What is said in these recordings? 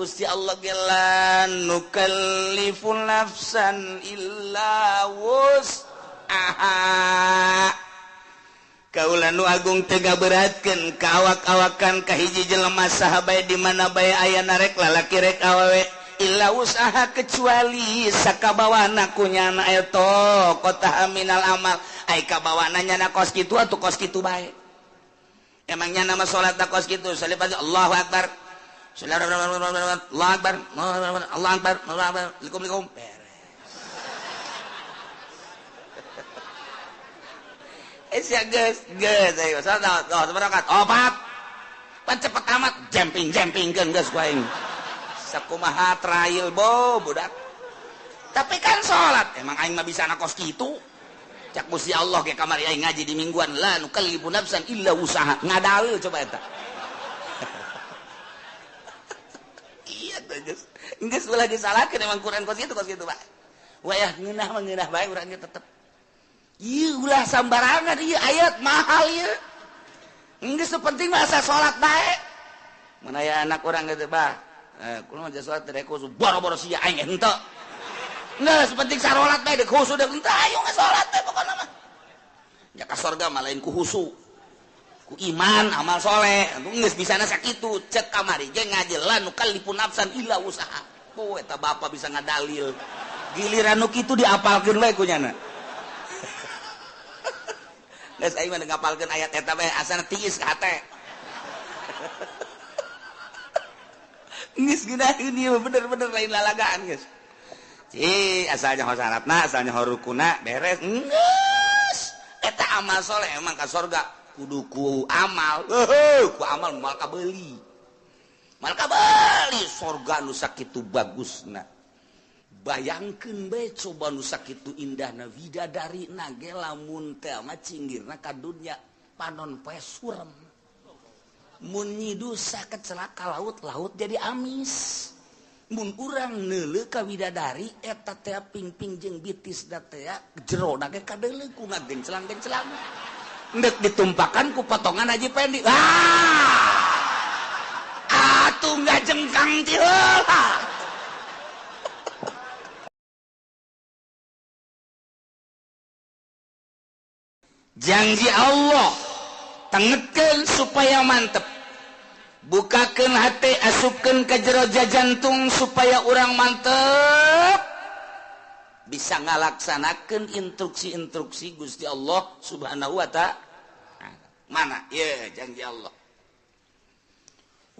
Gusti Allah ge la nukallifu nafsan illa wus'aha. Kaula nu agung teu ngaberatkeun ka awak-awakan ka hiji jelema saha bae di mana bae aya narek lalaki rek awewe illa usaha kecuali sakabawana ku nyana eta kota minal amal ai kabawana nyana kos kitu atuh kos kitu bae. Emang nyana mah salat da kos kitu salih Allahu akbar Allahu akbar Allahu akbar Allahu akbar likum beres. Sia geus geus ayo salat oh sabarakat opat pan cepet amat jemping-jempingkeun geus ku aing sakumaha trail bo budak tapi kan salat emang aing mah bisa na kos kitu cak Gusti Allah ge kamari aing ngaji di mingguan la nukallifu nafsan illa usaha ngadalil coba eta. Iya teh geus geus ulah disalahkeun emang Quran kos kitu Pak wayah ngeunah mah ngeunah bae urang ge tetep ieu ulah sambarangan ieu ayat mahal ieu geus penting mah asa salat bae mun aya anak urang kitu bah kulo mah salat teh khusu boro-boro sia aing henteu geus penting sarolat bae deuk khusu deuk henteu ayo salat bae pokona mah nya ka sorga mah lain ku khusu ku iman amal soleh geus bisana sakitu cek kamari ge ngaji la nukallifu nafsan illa usaha po eta bapa bisa ngadalil giliran nu kitu diapalkeun bae ku nyana. Geus aing mah ngapalkeun ayat eta bae asana tiis ka hate. Geus geunaheun ieu bener-bener lain lalagaan geus. Ci asalnya ho syaratna, asalnya ho rukuna beres. Geus eta amal soleh emang ka sorga kudu ku amal. Heuh, ku amal moal kabeuli. Moal kabeuli sorga nu sakitu bagusna. Bayangkeun bae coba nu sakitu indahna widadari na ge lamun teh mah cinggirna ka dunya panon poe surem. Mun nyidusa kecelaka laut-laut jadi amis. Mun urang neuleuh ka widadari eta teh pingping jeung bitis da teh jerona ge kadeuleuh ku ngagencelang-gencelang. Endek ditumpakan ku potongan Haji Pendi. Ah! Atuh ngajengkang ti heula. Janji Allah tengetkeun supaya mantep, bukakeun hati, asupkeun ke jero jantung supaya urang mantep bisa ngalaksanakeun instruksi-instruksi Gusti Allah Subhanahu wa ta'ala. Mana? Ye, janji Allah.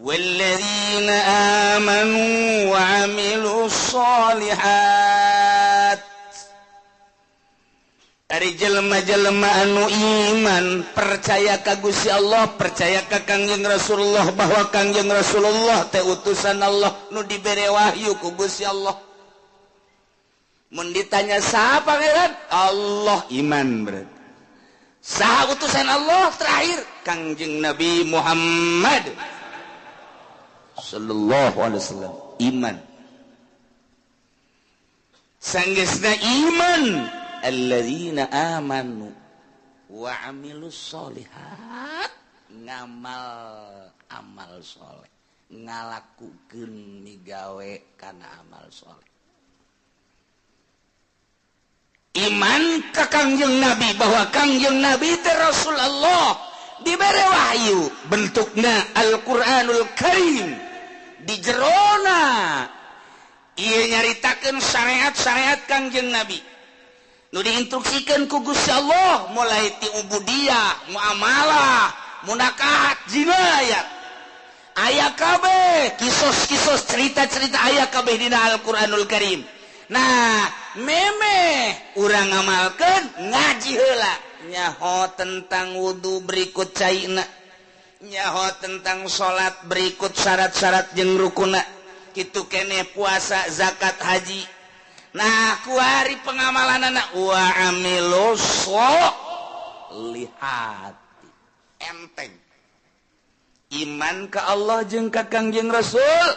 Walladzina amanu wa amilus sholihat. Ari jelema-jelema anu iman percaya ka Gusti Allah, percaya ka Kangjeng Rasulullah bahwa Kangjeng Rasulullah teh utusan Allah nu dibere wahyu ku Gusti Allah. Mun ditanya saha pangeran? Allah, iman berarti. Saha utusan Allah terakhir? Kangjeng Nabi Muhammad sallallahu alaihi wasallam, iman. Sanggeusna iman alladzina amanu wa amilus sholihat, ngamal amal soleh, ngalakukeun migawe kana amal soleh. Iman ka Kangjeng Nabi bahwa Kangjeng Nabi teh Rasulullah dibere wahyu bentukna Al-Qur'anul Karim di jerona ieu nyaritakeun syariat-syariat Kangjeng Nabi nu diinstruksikan ku Gusti Allah mulai ti ubudiyah, muamalah, munakahat, jinayat. Aya kabeh kisos-kisos cerita-cerita aya kabeh dina Al-Qur'anul Karim. Nah, memeh urang ngamalkeun ngaji heula nyaho tentang wudu berikut caina, nyaho tentang salat berikut syarat-syarat jeung rukuna, kitu keneh puasa, zakat, haji. Nah, kuari pengamalan anak wa amilus sholihat. Enteng. Iman ka Allah jeung ka Kangjeng Rasul,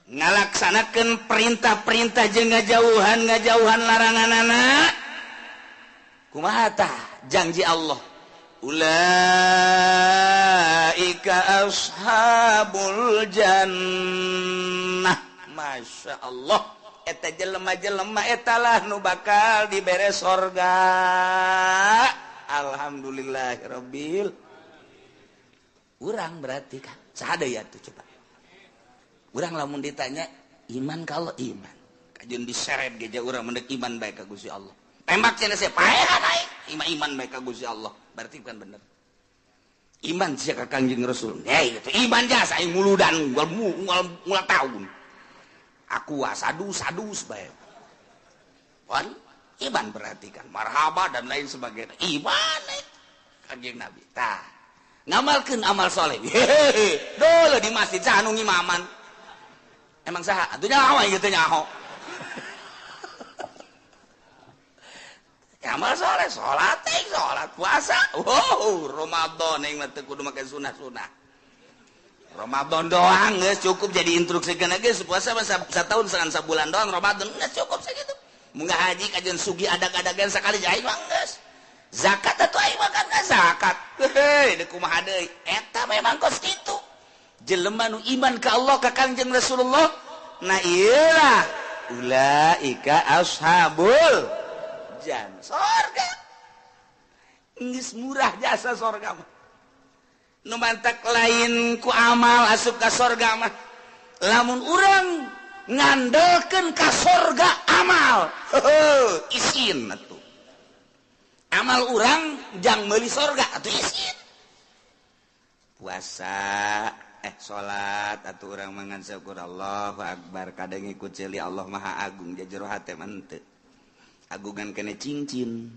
ngalaksanakeun perintah-perintah jeung ngajauhan larangan anak. Kumaha tah janji Allah? Ulaika Ulaika ashabul jannah. Masya Allah, eta jelema-jelema etalah nu bakal dibere sorga. Alhamdulillahirabbil. Urang berarti kan saha ya tuh coba. Urang lamun ditanya iman kalau iman. Kajeun diseret ge urang mendek iman bae ka Gusti Allah. Tembak cenah sia paehan aing, iman bae ka Gusti Allah. Berarti bukan bener. Iman sia ka Kangjeng Rasul. Hei, itu iman jasa aing muludan ngual tahun. Aku sadus-sadus bae. Wan iman berarti kan marhaba dan lain sebagainya. Iman Kangjeng Nabi. Tah, ngamalkeun amal soleh. Hehehe, dulu di masjid saha nu ngimaman. Emang saha? Atuh nyaho aing teh nyaho. Amal soleh, salat teh, salat puasa. Wow, Ramadan aing mah teu kudu make sunah-sunah. Ramadan doang geus cukup jadi instruksikeun geus puasa mah satahun sabulan doang Ramadan geus cukup sakitu. Munggah haji kajeun sugi adag-adagan sakali aing mah geus. Zakat atuh aing mah kan zakat. Heuh, deuk kumaha deui? Eta memang kos kitu. Jelema nu iman ka Allah ka Kangjeng Rasulullah, nah ieu lah ulaika ashabul jannah. Sorga. Geus murah jasa sorga mah. Nu mantak lain ku amal asup ka sorga mah. Lamun urang ngandelkeun ka sorga amal, heuh, isin atuh. Amal urang jang meuli sorga atuh isin. Puasa, salat atuh urang mangan syukur Allahu akbar kadang ikut ceuli Allah Maha Agung jero hate mah henteu. Agungan kene cincin.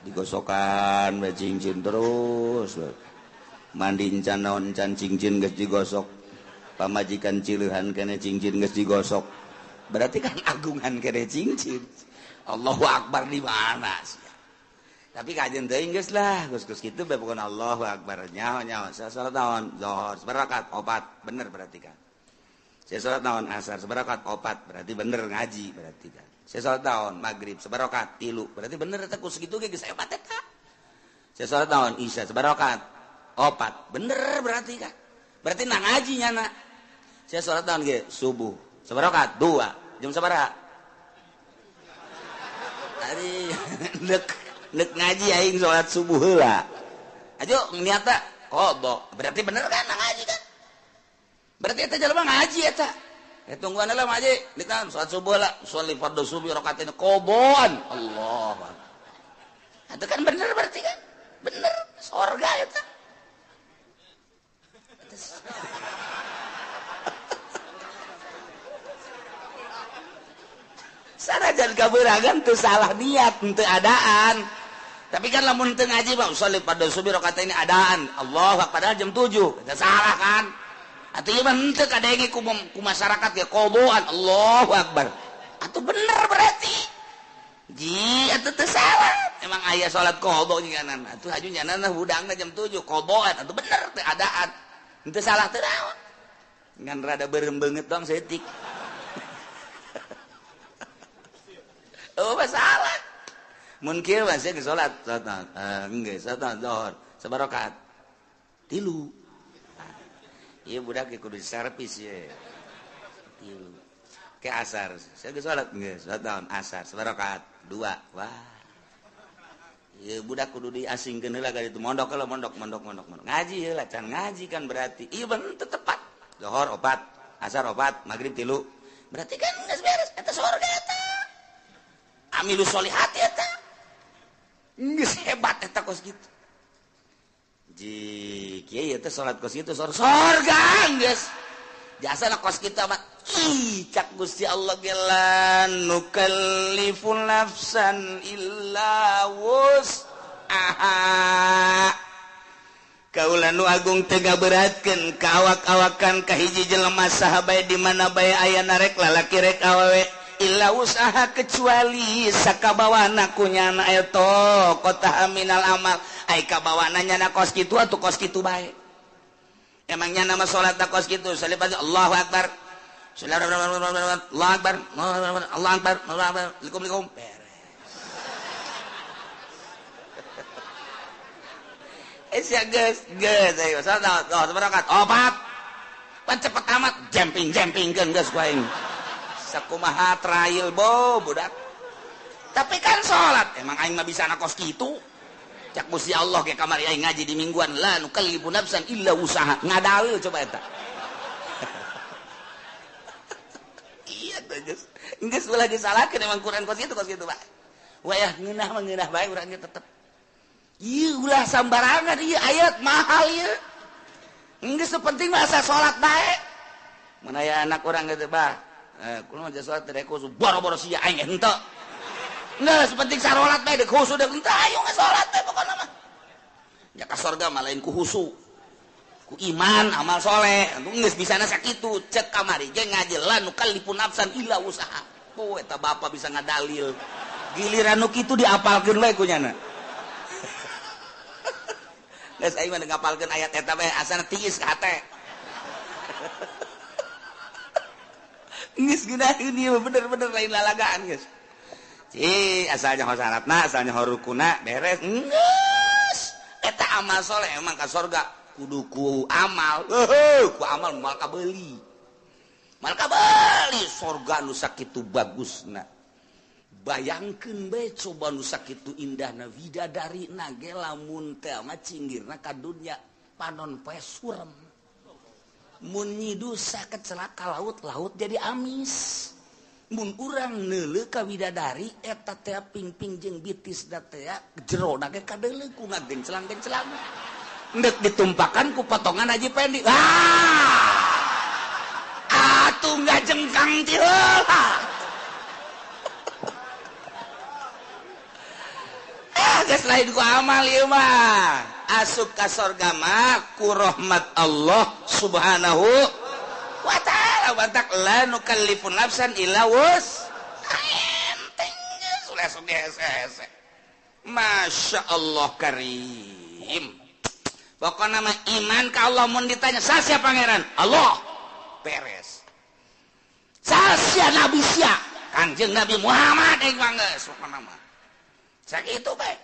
Digosokan bae cincin terus. Mandi encan naon encan cincin geus digosok. Pamajikan cileuhan kene cincin geus digosok. Berarti kan agungan kene cincin. Allahu akbar di mana sih? Tapi kajian teuing geus lah, geus-geus kitu bae pokona Allahu akbar. Nyaho-nyaho saya salat naon? Zuhur sabarakat opat, bener berarti kan. Saya salat naon? Asar sabarakat opat, berarti bener ngaji berarti kan. Saya salat naon? Maghrib sabarakat 3, berarti bener eta ku sakitu ge geus hebat eta. Saya salat naon? Isya sabarakat opat, bener berarti kan. Berarti na ngaji nyana. Saya salat naon ge? Subuh sabarakat 2, jam sabaraha? Ari nek ngaji aing salat subuh heula. Ajo niatna qada. Berarti bener kan ngaji kan? Berarti eta jelema ngaji eta. Tungguan heula ngaji, ditahan salat subuh lah, sholli fardhu subuh rakaatain qadaan. Allah. Itu kan bener berarti kan? Bener, sorga eta. Sanajan kabeuragan teu salah niat, teu adaan. Tapi kan lamun teu ngaji mah sholli fardhu subuh rakaatain adaan. Allah padahal jam 7. Eta salah kan? Atuh ieu mah henteu kadenge ku masyarakat ge qadaan. Allahu akbar. Atuh bener berarti. Ji atuh teu salah. Emang aya salat qada nyanan. Atuh haju nyanana hudangna jam 7 qadaan. Atuh bener teu adaan. Henteu salah teu naon. Ngan rada beureum beungeut doang saeutik. Oh masalah. Mun kieu mah sia geus salat, salat geus salat zuhur, sabarakat. 3. Ieu budak ge kudu servis ye. 3. Ke asar, sia geus salat geus salat naon asar, sabarakat 2. Wah. Ieu budak kudu diasingkeun heula ka ditu mondok heula mondok mondok mondok mondok. Ngaji heula can ngaji kan berarti. Ieu bener teu tepat. Zuhur 4, asar 4, magrib 3. Berarti kan geus beres eta sorga eta. Amilu solihat eta. Geus hebat eta kos kitu. Ji kieu teh salat kos kitu sorga geus. Jasana kos kitu mah ih cak Gusti Allah ge la nukallifu nafsan illa wus'aha. Kaula nu agung teu ngaberatkeun ka awak-awakan ka hiji jelema saha bae di mana bae aya rek lalaki rek awewe. Illa usaha kecuali sakabawana ku nyana eta kota minal amal ai kabawana nyana kos kitu atuh kos kitu bae. Emang nyana mah salat kos kitu salipat Allahu akbar. Allahu akbar. Allahu akbar. Allahu akbar. Likum beres. Sia geus geus ayo salat sabaraka opat. Pan cepet amat jemping-jempingkeun geus ku aing. Sakumaha trail bo budak. Tapi kan salat emang aing mah bisa kos kitu. Cak Gusti Allah ke kamari aing ngaji di mingguan la nukallifu nafsan illa wusaha. Ngadalil coba eta. Iya tuh geus. Geus ulah disalahkeun emang Quran kos kitu Pak. Wayah ngeunah mah ngeunah bae urang ge tetep. Ieu ulah sambarangan ieu ayat mahal ieu. Geus penting mah asa salat bae. Mun aya anak urang geus bah, kumaha mah salat teh khusus boro-boro sia aing henteu. Geus penting sarolat bae deuk khusus deuk henteu ayo geus salat teh pokona mah. Ya ka sorga mah lain ku khusu. Ku iman amal soleh. Geus bisana sakitu cek kamari ge ngaji la nukallifu nafsan illa wusaha. Oh eta bapa bisa ngadalil. Giliran nu kitu diapalkeun we ku nyana. Geus aing mah ngapalkeun ayat eta bae asana tiis ka hate. Geus geunaheun ieu bener-bener lain lalagaan geus. Ci asalnya ho syaratna, asalnya ho rukuna beres. Geus eta amal soleh emang ka sorga kudu ku amal. Heuh, ku amal moal kabeuli. Moal kabeuli sorga nu sakitu bagusna. Bayangkeun bae coba nu sakitu indahna widadari na ge lamun teh mah cinggirna ka dunya panon poe surem. Mun nyidusa kecelaka laut, laut jadi amis. Mun urang neuleuh ka widadari eta teh pingping jeung bitis da teh jerona ge kadeuleuh ku ngagencelang-gencelang. Endek ditumpakan ku potongan Haji Pendi. Ah! Atuh ngajengkang ti heula. Geus lain ku amal ieu mah. Asup ka sorga mah ku rahmat Allah Subhanahu wa ta'ala. Batak la nukallifu nafsan illa wus. Enteng geus ulah sok hese-hese. Masya Allah karim. Pokona mah iman ka Allah mun ditanya sasia pangeran? Allah. Beres. Sasia nabi sia? Kanjeng Nabi Muhammad aing mah geus pokona mah. Sakitu bae.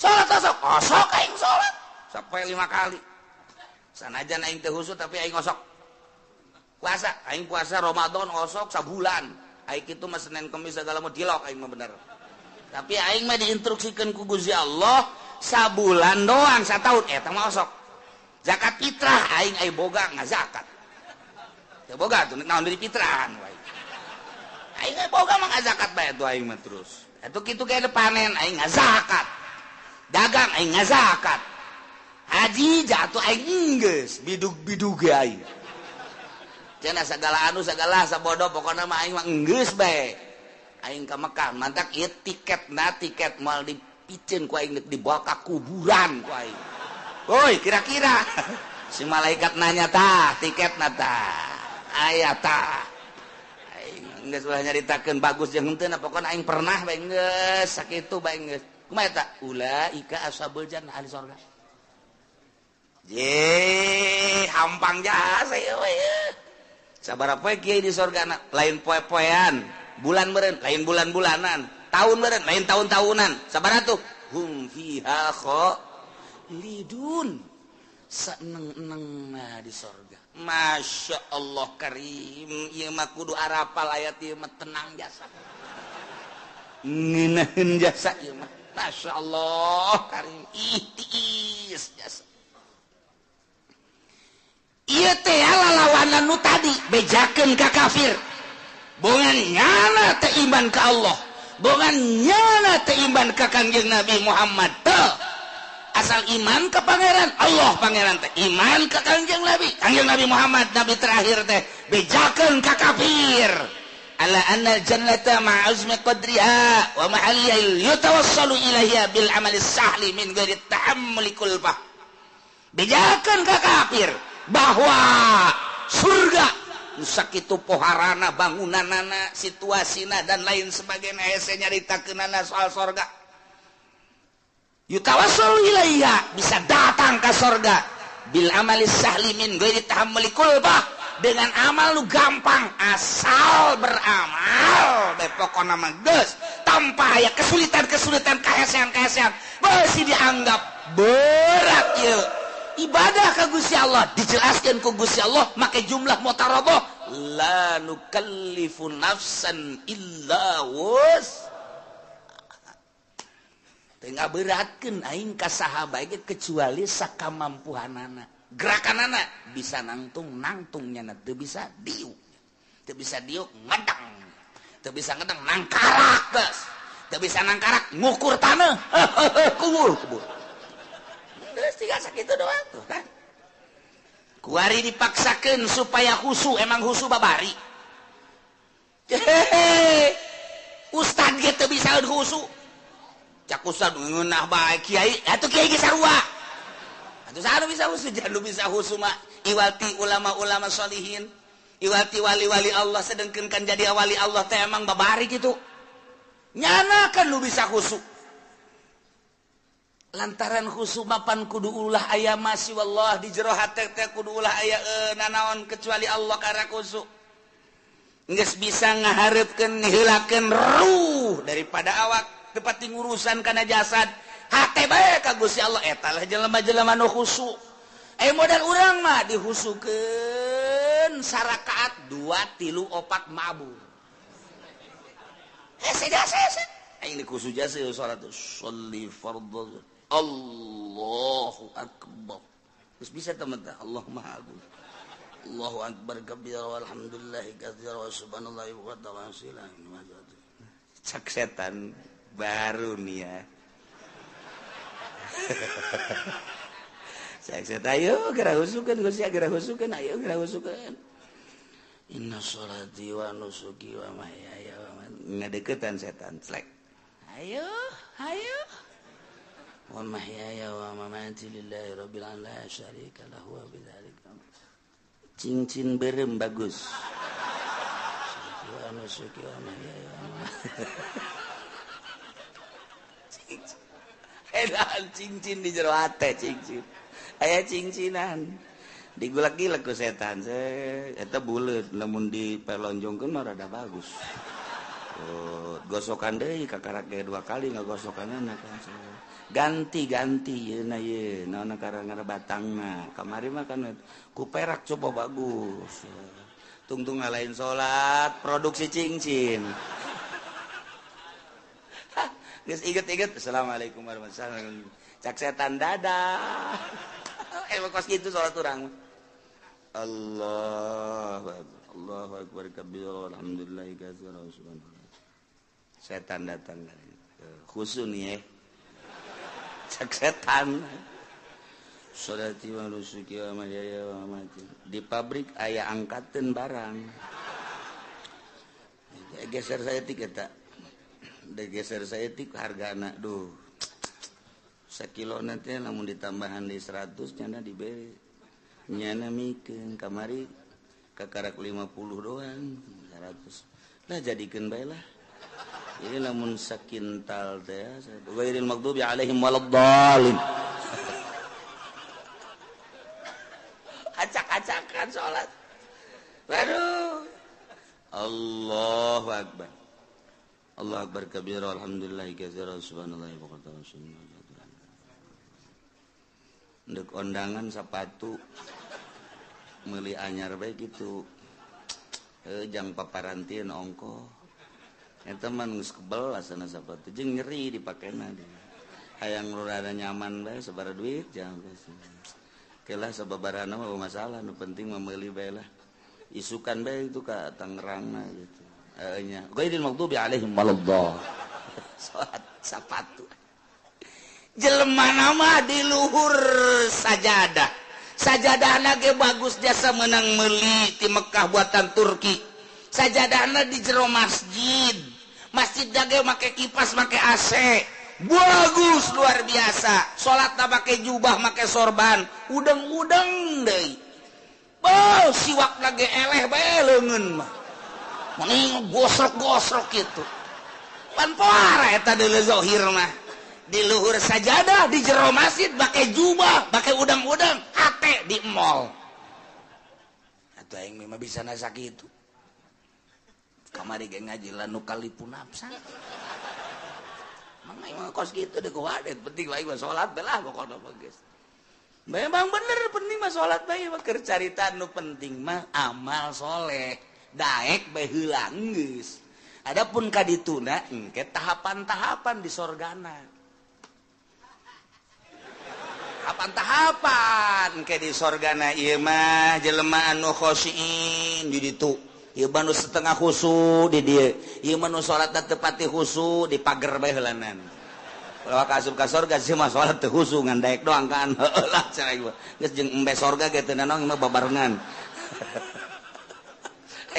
Salat osok, osok aing salat sampai 5 kali. Sanajan aing teu husuk tapi aing osok. Puasa, aing puasa Ramadan osok sabulan. Aing kitu mah Senin Kemis segala mah dilok aing mah bener. Tapi aing mah diinstruksikeun ku Gusti Allah sabulan doang sataun eta mah osok. Zakat fitrah aing ai boga ngazakat. Teu boga tuh naon deui fitrahan wae. Aing ai boga mah ngazakat bae tuh aing mah terus. Atuh kitu ge panen aing ngazakat. Dagang aing ngazakat. Haji jatuh aing geus bidug-bidug ge aing. Cenah sagala anu sagala sabodo pokona mah aing mah geus bae. Aing ka Mekah mantak ieu tiketna tiket moal dipiceun ku aing dibawa ka kuburan ku aing. Woi kira-kira si malaikat nanya tah tiketna tah aya tah. Aing geus ulah nyaritakeun bagus jeung henteu pokona aing pernah bae geus sakitu bae geus. Kumaha eta? Ulaika ashabul jannah ahli sorga. Ye, hampang jasa ieu we. Sabaraha poe kiai di sorgana? Lain poe-poean, bulan meureun, lain bulan-bulanan, tahun meureun, lain tahun-tahunan. Sabaraha tuh? Hum fiha khalidun. Saeneng-enengna di sorga. Masya Allah karim, ieu mah kudu arapal ayat ieu mah tenang jasa. Ngeunaheun jasa ieu mah. Masya Allah karim, ihtiis jasa. Ieu teh lalawanan nu tadi bejakeun ka kafir. Bongan nyana teh iman ka Allah, bongan nyana teh iman ka Kangjeng Nabi Muhammad teh. Asal iman ka pangeran Allah pangeran teh iman ka Kangjeng Nabi, Kangjeng Nabi Muhammad nabi terakhir teh bejakeun ka kafir. Ala anna al-jannata ma'azmi qadriha wa mahalliha yatawassalu ilaiha bil amali sahli min ghairi tahammuli kulfah. Bejakeun ka kafir bahwa surga nu sakitu poharana bangunanana situasina dan lain sebagainya hese nyaritakeunana soal sorga. Yutawassalu ilaiha bisa datang ka sorga bil amali sahli min ghairi tahammuli kulfah. Dengan amal lu gampang asal beramal bae pokona mah geus. Ditempa aya kesulitan-kesulitan, kahesean-kahesean, masih dianggap berat ieu ibadah ka Gusti Allah. Dijelaskan ku Gusti Allah make jumlah mutaradoh, la nukallifu nafsan illa wus. Teu ngaberatkeun aing ka saha bae kecuali sakamampuhanana. Gerakanana bisa nangtung, nangtung, nyana teu bisa diuk, teu bisa diuk, ngedang, teu bisa ngedang, nangkarak, geus teu bisa nangkarak, ngukur tanah, kubur kubur, geus tinggal sakitu doang tuh kan. Kuari dipaksakeun supaya khusu, emang khusu babari. Hehehe, ustad ge teu bisa khusu. Cak ustad ngeunah bae kiai, atuh kiai ge sarua. Atuh saha nu bisa khusu? Jangan bisa khusu mah iwati ulama-ulama solihin, iwati wali-wali Allah. Sedengkeun kan jadi wali Allah teh emang babari gitu. Nyana kan lu bisa khusu. Lantaran khusu mapan kudu ulah aya masih wallah di jero hate teh, kudu ulah aya nanaon kecuali Allah karena khusu. Geus bisa ngahareupkeun, ngiheulakeun ruh daripada awak, tepati ngurusan kana jasad, hate bae ka Gusti Allah. Eta lah jelema-jelema nu khusu. Modal urang mah dihusukeun sarakaat dua tilu opat mabur. Hese jasa hese aing dikhusu jasa salat sholli fardhu, Allahu akbar. Terus bisa teman teh Allah Maha Agung, Allahu akbar kabira walhamdulillahi katsira wa subhanallahi wa ta'ala. Cak setan baru nih ya. Cak setan, ayo geura husukeun Gusti, geura husukeun, ayo geura husukeun. Inna sholati wa nusuki wa mahyaya wa mamati. Ngadeukeutan setan slek. Ayo, ayo. Wa mahyaya wa mamati lillahi rabbil alamin la syarika lahu wa bidzalika. Cincin berem bagus. Wa nusuki wa mahyaya wa mamati. Edan cincin di jero hate, cincin. Aya cincinan. Digulak-gilek ku setan. Eta buleut lamun dipelonjongkeun mah rada bagus. Oh, gosokan deui kakarak ge dua kali ngagosokanana kan. Ganti-ganti yeuna ye, naon karang batangna. Kamari mah kan ku perak coba bagus. Tungtung lain salat, produksi cincin. Geus inget-inget, assalamualaikum warahmatullahi wabarakatuh. Cak setan dadah. Emang kos gitu salat urang. Allah Allahu akbar kabira alhamdulillahi katsira subhanallah. Setan datang khusu nih ya. Cak setan. Sholati wa nusuki wa mahyaya wa mamati. Di pabrik aya angkateun barang. Geser saya tik eta. Geser saya tik hargana duh. Sakilo nanti lamun ditambahan di 100 nyana diberi. Nyana mikeun kamari kakarak 50 doang 100. Lah jadikeun bae lah. Ini lamun sakintal teh ghairil maghdubi alaihim waladdallin. Acak-acakan salat. Waduh. Allahu akbar. Allahu akbar kabira alhamdulillahi katsira subhanallahi wa bihamdihi. Ndek ondangan sepatu meuli anyar bae kitu. Jang paparantieun ongko. Eta mah geus kebel asana sepatu jeung nyeri dipakena. Hayang rada nyaman bae sabaraha duit jang. Kelah sababarana mah masalah, nu penting mah meuli bae lah. Isukan bae itu ka Tangerangna gitu. Nya ghairil maghdubi alaihim waladdallin. Salat sapatu. Jelema nama di luhur sajadah. Sajadahna ge bagus jasa menang meuli ti Mekah buatan Turki. Sajadahna di jero masjid. Masjid ge make kipas, make AC. Bagus luar biasa. Salatna make jubah, make sorban, udeng-udeng deui. Oh, siwakna ge eleh bae leungeun mah. Mending gosrok-gosrok kitu. Pan poara eta deuleu zahir mah. Di luhur sajadah, di jero masjid, pakai jubah, pakai udang-udang, hate di mall. Atuh aing mah bisa nasa kitu. Kamari ge ngaji la nukalipu nafsa. Emang aing mah kos kitu deuk wadet penting aing mah salat bae lah pokona mah geus. Memang bener penting mah salat bae mah keur carita nu penting mah amal soleh. Daek bae heula geus. Adapun ka dituna engke tahapan-tahapan di sorgana. Tahapan-tahapan engke di sorgana ieu mah jelema anu khosyin di ditu. Ieu mah nu setengah khusu di dieu. Ieu mah nu salatna teu pati khusu di pager bae heulanan. Kalau ka asup ka sorga sih mah salat teu khusu ngan daek doang kan. Heueuh lah cenah ieu. Geus jeung embe sorga ge teu nanaon mah babarengan.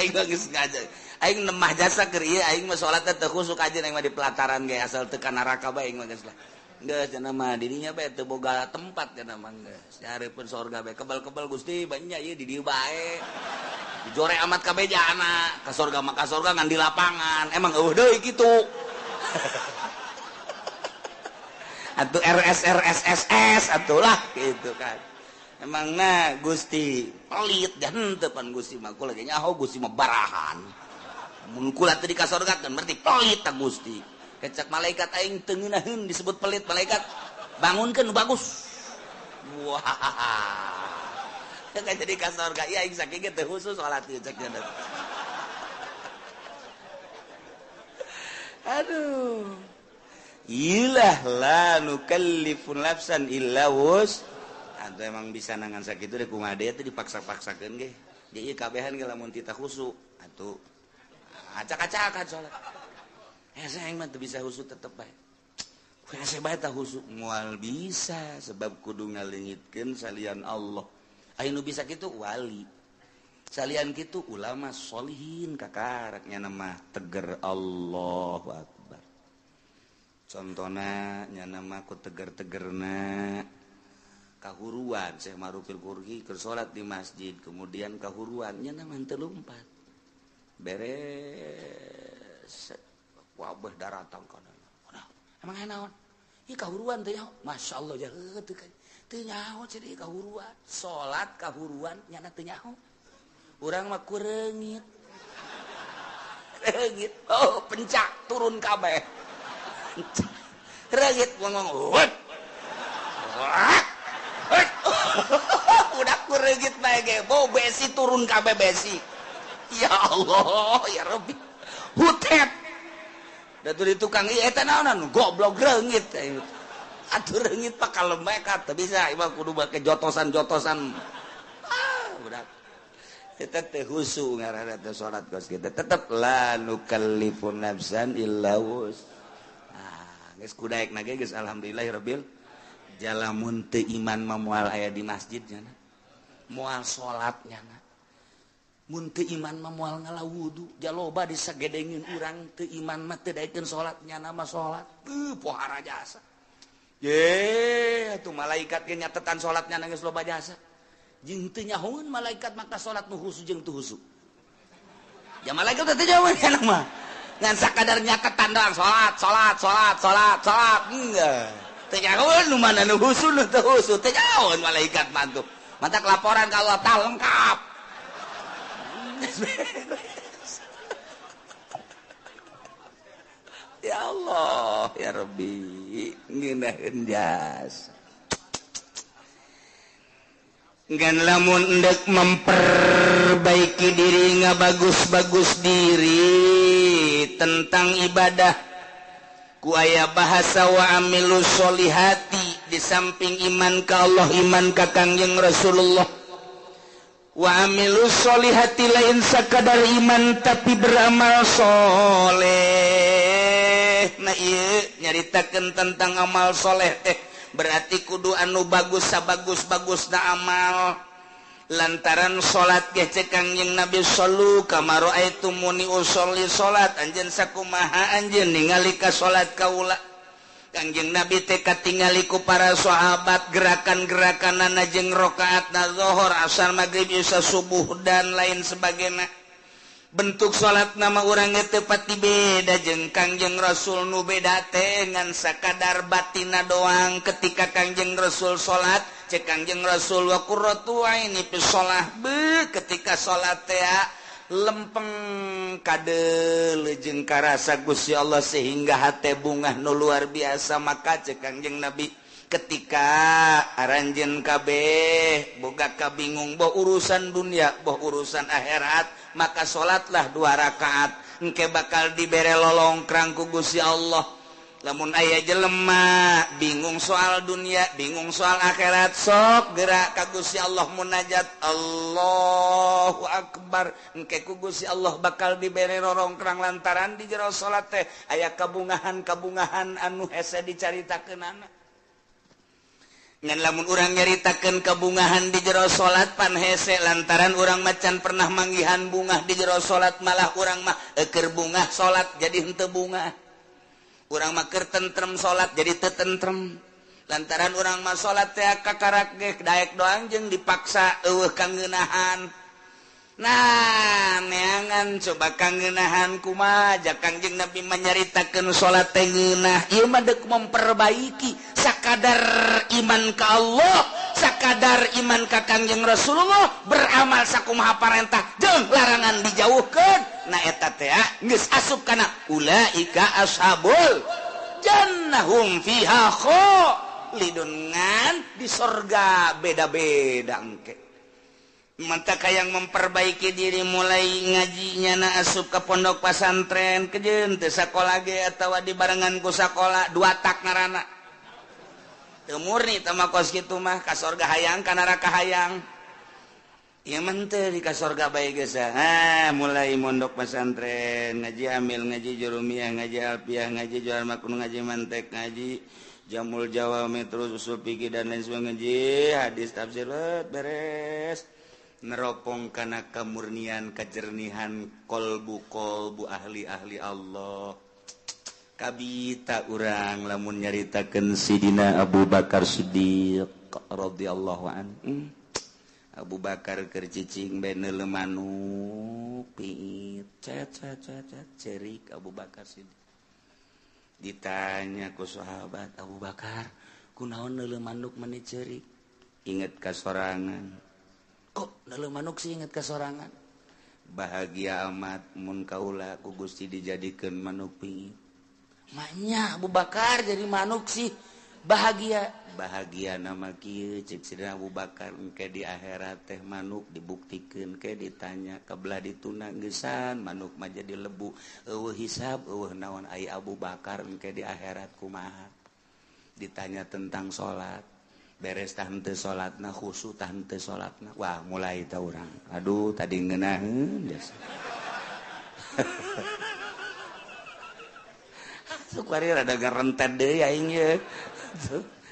Aing mah geus ngaja. Aing nemah jasa keur ieu aing mah salatna teu khusu kajeun aing mah di pelataran ge asal teu ka neraka bae aing mah geus lah. Geus cenah mah dirinya bae teu boga tempat cenah mah geus. Dihareupeun sorga bae kebal-kebal Gusti banyak ieu di dieu bae. Dijore amat kabeh jana ka sorga mah ka sorga ngan di lapangan. Emang eueuh deui kitu. Atuh RS RS SS atuh lah gitu kan. Emang na Gusti pelit dan henteu pan Gusti mah kula ge nyaho Gusti mah barahan. Mun kula teu di ka sorga kan berarti pelit ta Gusti. Kecak malaikat aing teu ngeunaheun disebut pelit malaikat. Bangunkeun nu bagus. Wah. Kan jadi ka sorga ieu aing saking ge teu khusus salat ieu cek nya. Aduh. Ilah la nukallifu nafsan illa wus. Atau emang bisa nangan sakitu deh kumaha deui teh dipaksa-paksakeun ge. Di ieu kabehan ge lamun tita khusu atuh acak-acakan salat. Hese aing mah teu bisa khusu tetep bae. Hese bae tah khusu moal bisa sebab kudu ngaleungitkeun salian Allah. Aya nu bisa kitu wali. Salian kitu ulama solihin kakarak nya mah teger Allahu Akbar. Contohna nya mah ku teger-tegerna kahuruan Syekh Marufil Qurhi keur salat di masjid kemudian kahuruan nya mah teu lumpat. Beres wabah daratang kana. Emang aya naon? Ieu kahuruan teh nyaho. Masyaallah jaheut teu teu nyaho cenah kahuruan. Salat kahuruan nyana teu nyaho. Urang mah ku reungit. Reungit. Oh, pencak turun kabeh. Reungit ngomong. Udah ku reungit bae ge, bau besi turun kabeh besi. Ya Allah, ya Rabbi. Hutet. Da di tukang ieu eta naonan goblok reungit. Atuh reungit pak kalem bae ka teu bisa ieu mah kudu make jotosan-jotosan. Ah, budak. Eta teh khusu ngaranna teh salat kos kitu. Tetep la nukallifu nafsan illa wus. Ah, geus kudaekna ge geus alhamdulillahirabbil jalamun teu iman mah moal aya di masjid nya. Moal salat nya. Mun teu iman mah moal ngala wudu, jaloba disagedengin urang teu iman mah teu daekeun salat nyana mah salat. Teu pohara jasa. Ye, atuh malaikat ge nyatetan salat nyana geus loba jasa. Jeung teu nyahoeun malaikat maka salat nu khusu jeung teu khusu. Ya malaikat teh teu nyahoeun kana mah. Ngan sakadar nyatetan doang salat, salat, salat, salat, salat. Enggak. Teu nyahoeun nu mana nu khusu nu teu khusu, teu nyahoeun malaikat mah tuh. Mantak laporan ka Allah tah lengkap. Ya Allah, ya Rabbi, ngeunaheun jasa. Ngan lamun endek memperbaiki diri ngabagus-bagus diri tentang ibadah ku aya bahasa wa amilus solihati di samping iman ka Allah, iman ka Kangjeng Rasulullah. Wa amilus solihati lain sakadar iman tapi beramal soleh. Nah ieu nyaritakeun tentang amal soleh teh berarti kudu anu bagus sabagus-bagusna amal. Lantaran salat ge cek Kangjeng Nabi sallu kama raaitumuni usolli salat anjeun sakumaha anjeun ningali ka salat kaula. Kangjeng Nabi teh katingali ku para sahabat gerakan-gerakanana jeung rakaatna zuhur, asar, magrib, isya, subuh dan lain sebagainya. Bentuk salat nama urang teh pati beda jeung Kangjeng Rasul nu beda teh ngan sakadar batina doang. Ketika Kangjeng Rasul salat cek Kangjeng Rasul wa qurratu aini fi shalah, be ketika salat teh lempeng kade jeung karasa Gusti Allah sehingga hate bungah nu luar biasa. Maka cek Kangjeng Nabi ketika aranjeun kabeh boga kabingung boh urusan dunia boh urusan akhirat, maka salatlah 2 rakaat engke bakal dibere lolongkrang ku Gusti Allah. Lamun aya jelema bingung soal dunia, bingung soal akhirat, sok gerak ka Gusti Allah munajat Allahu Akbar, engke ku Gusti Allah bakal dibere rorongkrang lantaran di jero salat teh aya kabungahan-kabungahan anu hese dicaritakeunana. Ngan lamun urang nyaritakeun kabungahan di jero salat pan hese lantaran urang macan pernah manggihan bungah di jero salat, malah urang mah eukeur bungah salat jadi henteu bungah. Urang mah keur tentrem salat jadi teu tentrem lantaran urang mah salat teh kakarak ge daek doang jeung dipaksa eueuh kangeunahan. Nah, neangan coba kangeunahan kumaha ja Kangjeng Nabi manyaritakeun salat teh ngeunah. Ieu mah deuk memperbaiki sakadar iman ka Allah, sakadar iman ka Kangjeng Rasulullah, beramal sakumaha parentah jeung larangan dijauhkeun. Nah eta teh geus asup kana ulaika ashabul jannahum fiha khalidun, ngan di sorga beda-beda engke. Mantap yang memperbaiki diri mulai ngajinya na asup ke pondok pesantren kejeun teu sakola ge atawa dibarengan ku sakola dua tak ngaranna. Teu murni teh mah kos kitu mah ka sorga hayang ka neraka hayang. Ieu mah teu di ka sorga bae geus. Ah, mulai mondok pesantren, ngaji amil, ngaji jurumiyah, ngaji alfiah, ngaji jual makun, ngaji mantek, ngaji jamul jawami, terus usul fikih dan lain sebagainya, ngaji hadis tafsir beres. Neropong kana kemurnian kejernihan kolbu-kolbu ahli-ahli Allah. Kabita urang lamun nyaritakeun Sidina Abu Bakar Siddiq radhiyallahu anhu. Abu Bakar keur cicing bae neuleuh manuk piit cet cet cet cerik Abu Bakar Siddiq. Ditanya ku sahabat, Abu Bakar kunaon neuleuh manuk meni cerik? Inget ka sorangan. Kok neuleuh manuk sih inget ka sorangan? Bahagia amat mun kaula ku Gusti dijadikeun manuk piit. Maknya Abu Bakar jadi manuk sih bahagia. Bahagia nama kieu cek Sidina Abu Bakar engke di akhirat teh manuk dibuktikeun ke ditanya kabelah dituna geusan manuk mah jadi lebu eueuh hisab eueuh naon ai Abu Bakar engke di akhirat kumaha. Ditanya tentang salat beres tah henteu salatna khusyuk tah henteu salatna. Wah mulai tah urang aduh tadi ngeunaheun geus. Sukwari rada ngarentet deui aing ye.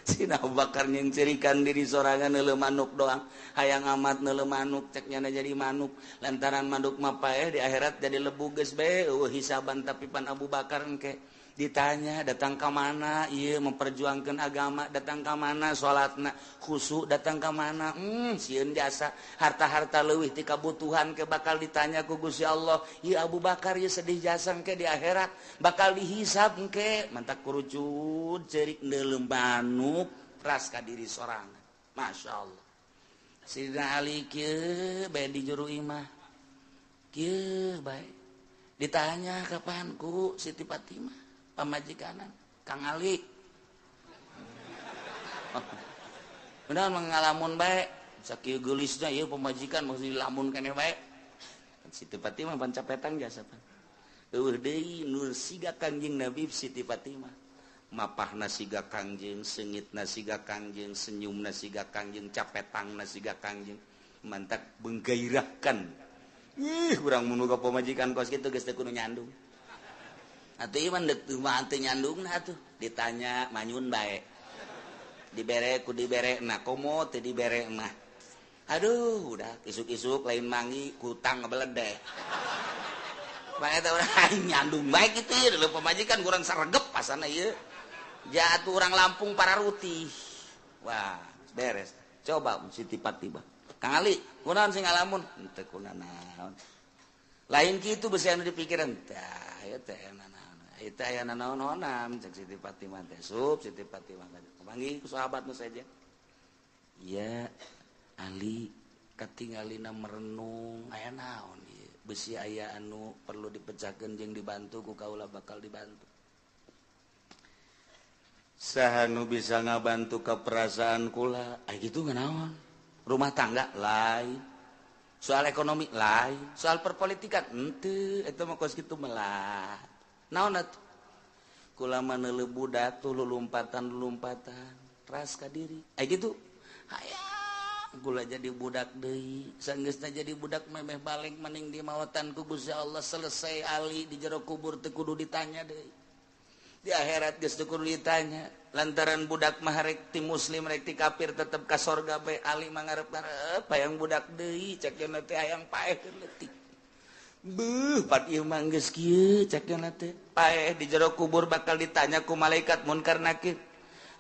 Sina Abu Bakar nyengcerikan diri sorangan neuleuh manuk doang. Hayang amat neuleuh manuk cek nyana jadi manuk. Lantaran manuk mah paeh di akhirat jadi lebu geus bae eueuh hisaban tapi pan Abu Bakar engke ditanya datang ka mana ieu memperjuangkeun agama, datang ka mana salatna khusyuk, datang ka mana sieun jasa harta-harta leuwih ti kabutuhan ke bakal ditanya ku Gusti Allah. Ieu Abu Bakar ieu sedih jasa engke di akhirat bakal dihisab engke mantak kurucut ceurik neuleuh manuk ras ka diri sorangan. Masya Allah. Sidina Ali kieu bae di juru imah kieu bae ditanya kapan ku Siti Fatimah pamajikanan Kang Ali. Benar mengalamun bae sakieu geulisna ieu pamajikan maksud dilamun keneh bae. Siti Fatimah pancapetan jasa pan. Eueuh deui nur siga Kangjeng Nabi Siti Fatimah. Mapahna siga Kangjeng, seungitna siga Kangjeng, senyumna siga Kangjeng, capetangna siga Kangjeng. Mantak menggairahkan. Ih, urang mun boga pamajikan kos kitu geus teu kudu nyandung. Atuh ieu mah deuk mah teu nyandungna atuh. Ditanya manyun bae. Dibere ku dibere na komo teu dibere mah. Aduh, udah isuk-isuk lain mangi kutang ngebeledeh. Bae eta urang nyandung bae kitu ieu leuh pamajikan kurang saregep pasana ieu. Jatuh orang Lampung para rutih. Wah, beres. Coba Siti Fatimah. Kang Ali, kunaon sing ngalamun? Henteu kunanaon. Lain kitu beusi anu dipikiran. Tah, ieu teh nanaon. Ieu teh aya nanaon-naonan cek Siti Fatimah teh. Sup Siti Fatimah teh. Panggih ku sahabat nu saja. Iya, Ali katingalina merenung aya naon ieu. Besi aya anu perlu dipecahkeun jeung dibantu ku kaula bakal dibantu. Saha nu bisa ngabantu ke perasaan kula? Ah gitu naon? Rumah tangga lain, soal ekonomi lain, soal perpolitikan henteu, eta mah kos kitu melah. Naon atuh? Kula mah neuleuh budak tuh lulumpatan-lulumpatan, ras ka diri. Ah gitu. Hayang kula jadi budak deui, sanggeusna jadi budak memeh balik maning di mawatan ku Gusti Allah selesai ali di jero kubur teu kudu ditanya deui. Di akhirat geus teu kudu ditanya lantaran budak mah rek ti muslim rek ti kafir tetep ka sorga bae. Ali mah ngarep-ngarep hayang budak deui, cek cenah teh hayang paeh keur leutik. Beuh pat ieu mah geus kieu cek cenah teh. Paeh di jero kubur bakal ditanya ku malaikat munkar nakir.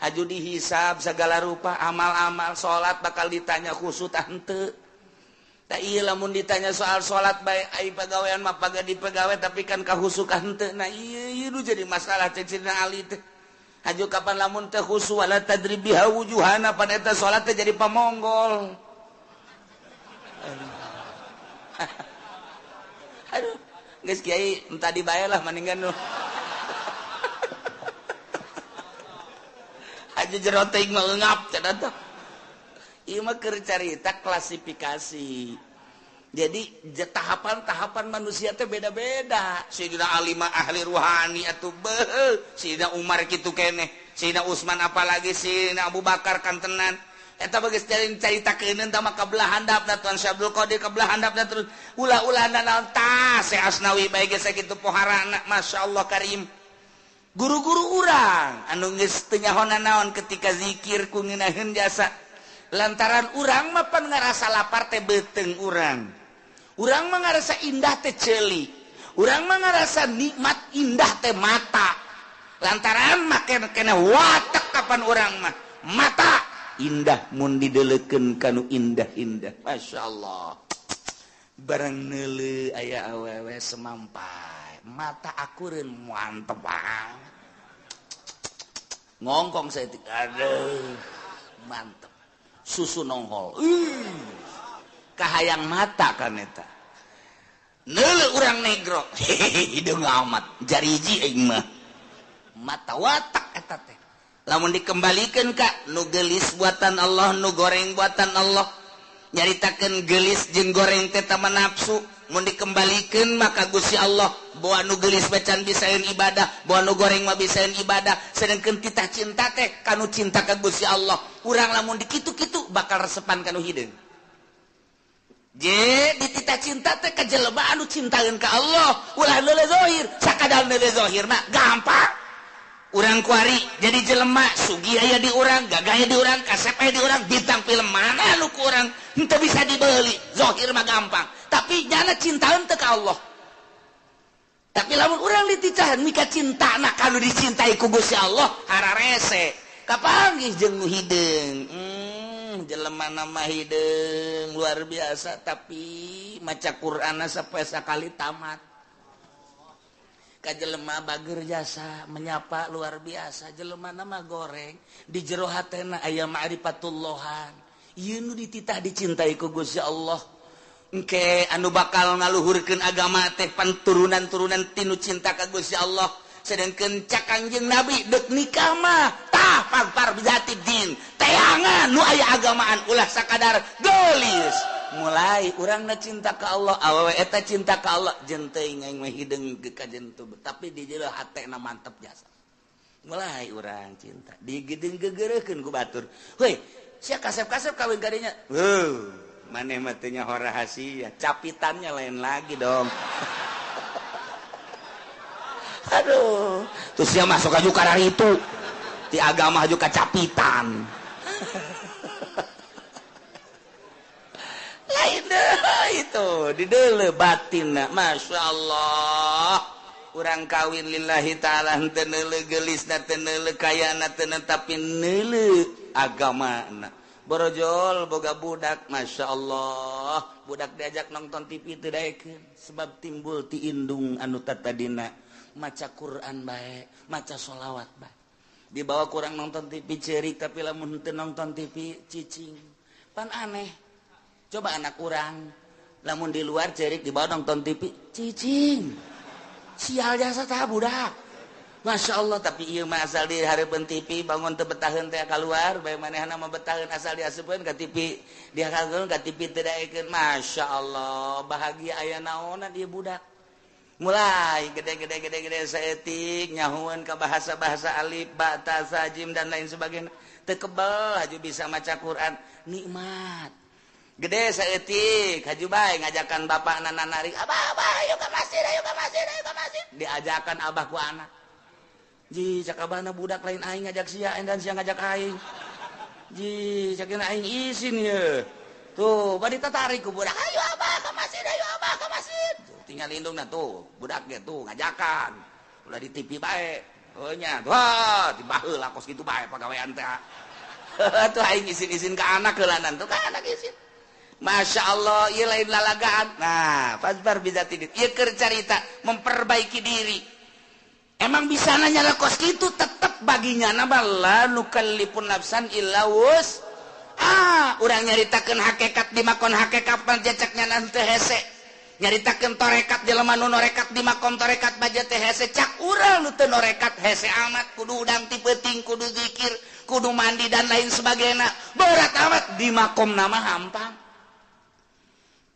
Haju dihisab segala rupa amal-amal salat bakal ditanya khusyuk tah henteu. Tah ieu lamun ditanya soal salat bae ai pagawean mah pagadi pagawe tapi kan kahusukan henteu. Nah ieu ieu nu jadi masalah cek Sidina Ali teh. Haju kapan lamun teh khusu wala tadrib biha wujuhana pan eta salat teh jadi pamonggol. Aduh, geus kiai entah dibae lah mendingan nu. Haju jero teuing mah eungap cenah teh. Ieu mah keur carita klasifikasi. Jadi tahapan-tahapan manusia teh beda-beda. Sayyidina Ali mah ahli ruhani atuh beuh, Sayyidina Umar kitu keneh, Sayyidina Utsman apalagi Sayyidina Abu Bakar kantenan. Eta bageus caritakeun tah mah kabelah handapna Tuan Syekh Abdul Qadir kabelah handapna terus ulah-ulah naon tah Syekh Asnawi bae geus sakitu poharana masyaallah karim. Guru-guru urang anu geus teu nyaho naon ketika zikir ku ngeunaheun jasa. Lantaran urang mah pan ngarasa lapar teh beuteung urang. Urang mah ngarasa indah teh ceuli. Urang mah ngarasa nikmat indah teh mata. Lantaran mah kena watek kapan urang mah mata indah mun didelekeun kanu indah-indah. Masyaallah. Barang neuleuh aya awewe semampai, mata akureun mantep banget. Ngongkong saeutik, aduh, mantep. Susu nongol. Kahayang mata kan eta. Neuleuh urang negro, hideung amat, jariji aing mah. Mata watak eta teh. Lamun dikembalikeun ka nu geulis buatan Allah, nu goreng buatan Allah. Nyaritakeun geulis jeung goreng teh tama nafsu. Mun dikembalikeun maka Gusti Allah bawa nu geulis bacan bisaeun ibadah, bawa nu goreng mah bisaeun ibadah. Sedengkeun titah cinta teh kanu cinta ka Gusti Allah. Urang lamun dikitu-kitu bakal resepan kanu hideung. Je dititah cinta teh ka jelema anu cintaeun ka Allah, ulah neuleuh zahir, sakadar neuleuh zahir mah gampang. Urang kuari jadi jelema sugih aya di urang, gagah aya di urang, kasep aya di urang, bintang film mana nu ku urang henteu bisa dibeli, zahir mah gampang. Tapi nyana cintaeun teu ka Allah. Tapi lamun urang dititahan mika cintana kanu dicintai ku Gusti Allah, hararese. Kapanggih jeung nu hideung. Jelema nama hideung luar biasa tapi maca Qur'anna sapoe sakali tamat. Ka jelema bager jasa menyapa luar biasa, jelema nama goreng di jero hatena aya ma'rifatullahan. Ieu nu dititah dicintai ku Gusti Allah. Engke anu bakal ngaluhurkeun agama teh pan turunan-turunan tinu cinta ka Gusti Allah. Sedengkeun cak Kangjeng Nabi deuk nikah mah tah pagpar bijati din. Teangan nu aya agamaan ulah sakadar geulis. Mulai urangna cinta ka Allah, awewe eta cinta ka Allah, jeung teuing aing mah hideung ka jentu, tapi di jero hatena mantep jasa. Mulai urang cinta, digedeung gegereukeun ku batur. Heuy, sia kasep-kasep kawin ka dinya. Heuh, maneh mah teu nyaho rahasia, capitannya lain lagi dong. Aduh, terus sia masuk aju kararitu. Ti agama aju kacapitan. Lain deh itu di deuleu batinna, Masya Allah. Urang kawin lillahi ta'ala henteu neuleuh geulisna, teu neuleuh kayana, teu tapi neuleuh agamana. Borojol boga budak, Masya Allah. Budak diajak nonton TV teu daekeun sebab timbul ti indung anu tatadina maca Quran bae, maca sholawat bae. Dibawa kurang nonton TV ceurik tapi lamun henteu nonton TV cicing. Pan aneh. Coba anak urang Lamun di luar cerik di bawah nonton TV, cicing. Sial jasa tah budak. Masya Allah, tapi ieu mah asal di hareupeun TV bangun teu betaheun teh keluar, bae manehna mah betaheun asal diasupkeun ka TV, dihakeun ka TV teu daekeun. Masya Allah, bahagia aya naonan ieu budak. Mulai gede-gede-gede-gede saeutik nyahueun ka bahasa-bahasa alif, ba, ta, sa, jim dan lain sebagainya. Teu kebel haju bisa maca Quran, nikmat. Gede saeutik haju bae ngajakan bapakna narik, "Abah, abah, ayo ka masjid, ayo ka masjid, ayo ka masjid." Diajakan abah ku anak. Ji, cak abahna budak lain aing ngajak sia dan sia ngajak aing. Ji, cak aing isin ye. Tuh, bari tatarik ku budak, "Ayo abah ka masjid, ayo abah ka masjid." Tuh, tinggal indungna tuh, budak ge tuh ngajakan. Ulah di TV bae. Oh nya, wah, dibaheula kos kitu bae pagawean teh. Tuh aing isin-isin ka anak heulanan tuh ka anak isin. Masya Allah, ieu lain lalagaan. Nah, fasbar bizati din. Ieu keur carita memperbaiki diri. Emang bisa nanya lah kos kitu tetep baginya nama la nukallifun nafsan illa wus. Ah, urang nyaritakeun hakikat di makon hakikat panjacaknya nanti hese. Nyaritakeun torekat jelema nu norekat di makom torekat baja teh hese cak urang nu teu norekat hese amat kudu udang ti peuting kudu zikir kudu mandi dan lain sebagainya. Berat amat di makom nama hampang.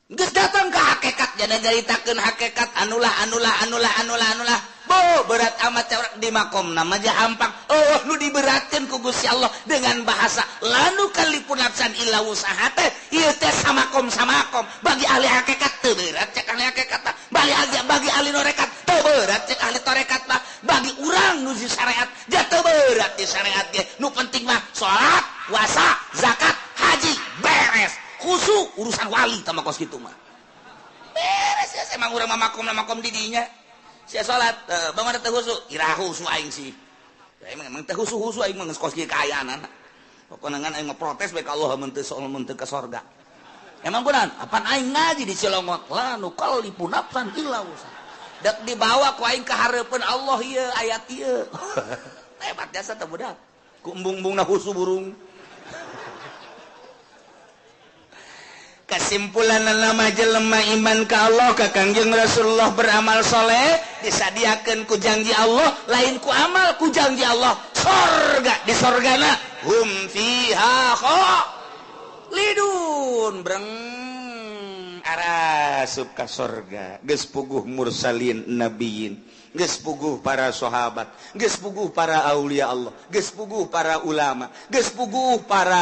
Geus datang ke hakikat jadi nyaritakeun hakikat anulah anulah anulah anulah anulah. Bo berat amat di makom nama aja hampang. Oh nu diberatkeun ku Gusti Allah dengan bahasa lanu kalipun nafsan illa wusaha teh ieu teh samakom samakom bagi ahli hakikat teu berat cek ahli hakikat mah, bagi ahli norekat teu berat cek ahli torekat mah, bagi urang nu di syariat ja teu berat di syariat ge. Nu penting mah salat, puasa, zakat, haji beres. Khusu urusan wali tama kos kitu mah. Beres ya emang urang mah makom makom di dinya. Sia salat, bangun teu khusu, ira khusu aing sih. Ya, emang teu khusu-khusu aing mah geus kos kieu kaayaan. Pokona ngan aing mah protes bae ka Allah mun teu mun teu ka sorga. Emang kunaon? Apan aing ngaji di Cilongok, la nukallifu nafsan illa wusaha. Dek dibawa ku aing ka hareupeun Allah ieu ayat ieu. Hebat jasa teh budak. Ku embung-embungna khusu burung. Kesimpulan nama jelema iman ka Allah ka Kangjeng Rasulullah beramal soleh disadiakeun ku janji Allah lain ku amal ku janji Allah sorga di sorgana hum fiha khalidun breng arasup ka sorga geus puguh mursalin nabiyin geus puguh para sahabat geus puguh para aulia Allah geus puguh para ulama geus puguh para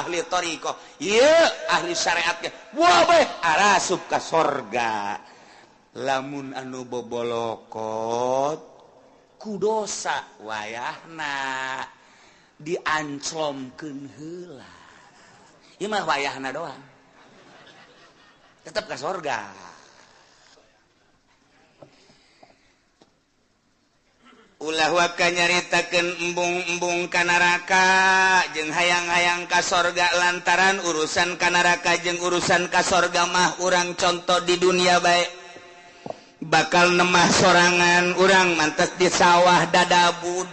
ahli thariqah ieu ahli syariat ge wah bae arasup ka sorga. Lamun anu bobolokot ku dosa wayahna dianclomkeun heula ieu mah wayahna doang tetep ka sorga. Ulah waka nyaritakeun embung-embung ka neraka jeung hayang-hayang ka sorga lantaran urusan ka neraka jeung urusan ka sorga mah urang contoh di dunia bae bakal nemah sorangan urang mantes di sawah dadabud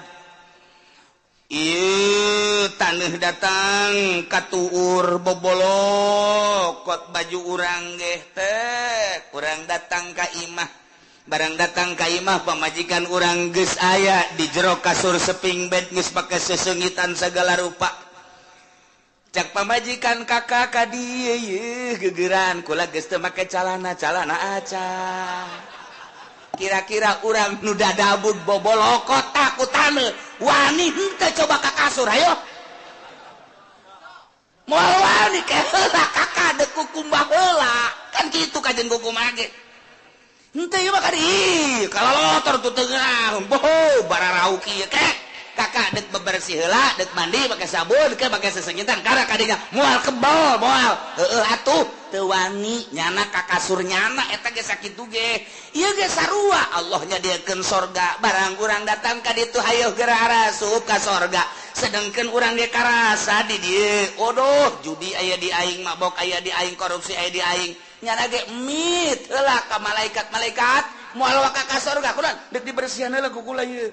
ieu taneuh datang katuur bobolokot baju urang geh teh urang datang ka imah. Barang datang ka imah pamajikan urang geus aya di jero kasur seping bed geus pake sesengitan segala rupa. Cak pamajikan kakak ka dieu yeuh gegeran kula geus teu make calana calana aca. Kira-kira urang nu dadabud bobolokot ku taneuh wani henteu coba ka kasur hayo. Moal wani ke heula kakak deuk kukumbah heula. Kan kitu kajen kukumbah ge. Henteu ieu mah ka dieu kalalotor tuh tengah boho bararauki ieu kek kakak dek bebersih heula dek mandi make sabun ke make sesengitan kara kadinya moal kebal moal heueuh atuh teu wani nyana ka kasur nyana eta ge sakitu ge ieu ge sarua Allah nyadiakeun sorga barang urang datang ka ditu hayoh geura arasup ka sorga sedengkeun urang ge karasa di dieu odoh judi aya di aing mabok aya di aing korupsi aya di aing nyana ge mit heula ka malaikat-malaikat moal waka ka sorga kunaon dek dibersihan heula ku kula ieu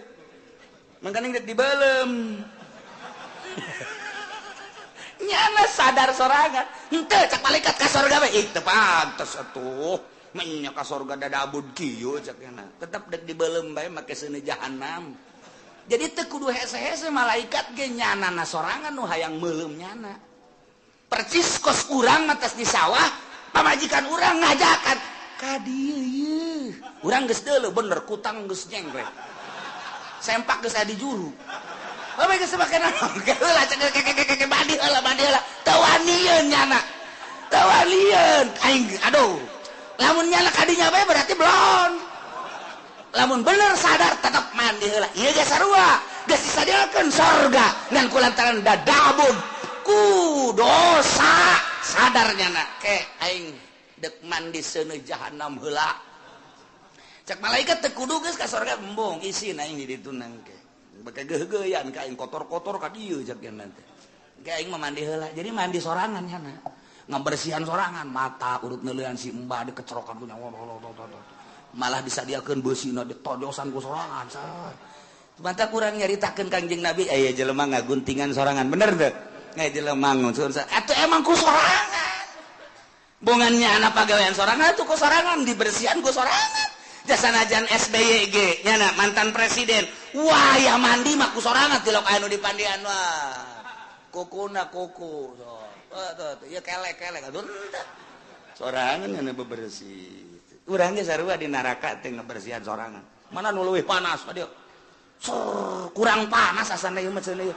mangkaning dek dibelem. Nyana sadar sorangan. Henteu cak malaikat ka sorga bae. Ih teu pantes atuh. Menya ka sorga dadabud kieu cak nyana. Tetep dek dibeuleum bae make seuneu jahanam. Jadi teu kudu hese-hese malaikat ge nyanana sorangan nu hayang meuleum nyana. Percis kos urang mah di sawah, pamajikan urang ngajakan ka dieu ieu. Urang geus deuleu bener kutang geus nyengklek. Sempak geus aya di juru. Bae geus make naon? Heula cek keke mandi heula mandi heula. Teu wanieun nyana. Teu wanieun. Aing aduh. Lamun nyana ka dinya bae berarti belon. Lamun bener sadar tetep mandi heula. Ieu ge sarua. Geus disadiakeun sorga ngan kulantaran dadabun ku dosa sadar nyana ke aing dek mandi seuneu jahanam heula. Cek malaikat teu kudu geus ka sorga embung isin aing di ditu nangke. Beke geugeuyan ka aing kotor-kotor ka dieu cek nanti. Ke aing mah mandi heula. Jadi mandi sorangan nyana. Ngabersihan sorangan mata urut neuleuan si embah dikecerokan ku nyawa. Malah disadiakeun beusina ditojosan ku sorangan. Mata kurang nyaritakeun Kangjeng Nabi aya jelema ngaguntingan sorangan bener teu? Aya jelema ngusun atuh emang ku sorangan. Bongannya anak pagawean sorangan atuh ku sorangan dibersihan ku sorangan. Jasanajan SBY ge nyana mantan presiden. Wah ya mandi mah ku sorangan tilok anu dipandian wah. Kukuna kuku. So. Tuh ieu kelek-kelek atuh sorangan nyana bebersih. Urang ge sarua di neraka teh ngabersihan sorangan. Mana nu leuwih panas ka dieu? Kurang panas asana ieu mah cenah ieu.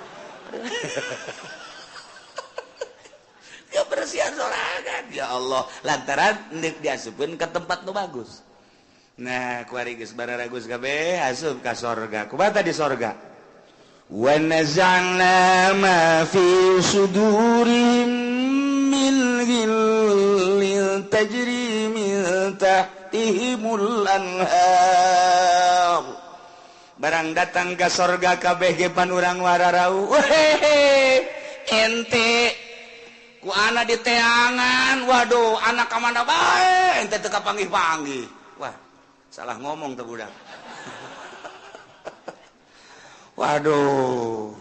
Kebersihan sorangan ya Allah lantaran deuk diasupkeun ka tempat nu bagus. Nah, kuari geus bararagus kabeh asup ka sorga. Kumaha di sorga? Wa naza'na ma fi sudurihim min ghillin tajri min tahtihimul anhar. Barang datang ka sorga kabeh ge pan urang wararau. Wehehe, ente ku anak di teangan, waduh anak ka mana bae ente teu kapanggih-panggih. Wah, salah ngomong tuh budak. Waduh,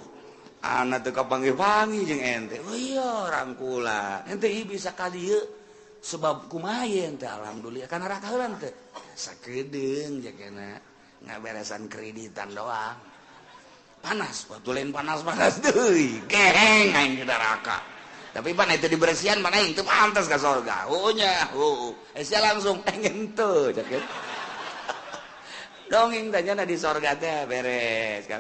anak teu kapanggih-panggih jeung ente. Oh iya, rangkula. Ente ieu bisa ka dieu sebab kumaha ente alhamdulillah kana neraka heula teh. Sakedeung jakena ngaberesan kreditan doang. Panas, waktu lain panas-panas deui. Geheng aing di neraka. Tapi pan itu dibersihan mana itu pantas ka sorga. Oh nya, oh. Sia langsung pengen teu cek. Dongeng tanya di sorga teh beres kan.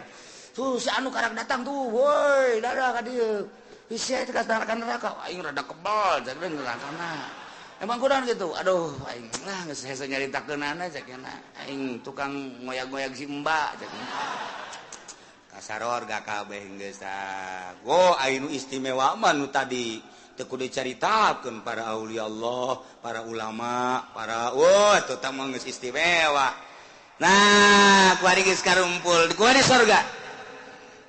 Tuh si anu karak datang tuh, woi, dadah ka dieu. Sia teh ka neraka, aing rada kebal cek nerakana. Emang kurang gitu. Aduh, aing lah geus hese nyaritakeunana cek aing tukang ngoyag-ngoyag si Mbak cek. Kasaror gak kabeh geus tah. Go anu istimewa mah nu tadi teu kudu dicaritakeun para aulia Allah, para ulama, para wah teu tah mah geus istimewa. Nah, kuari geus karumpul, kuari sorga.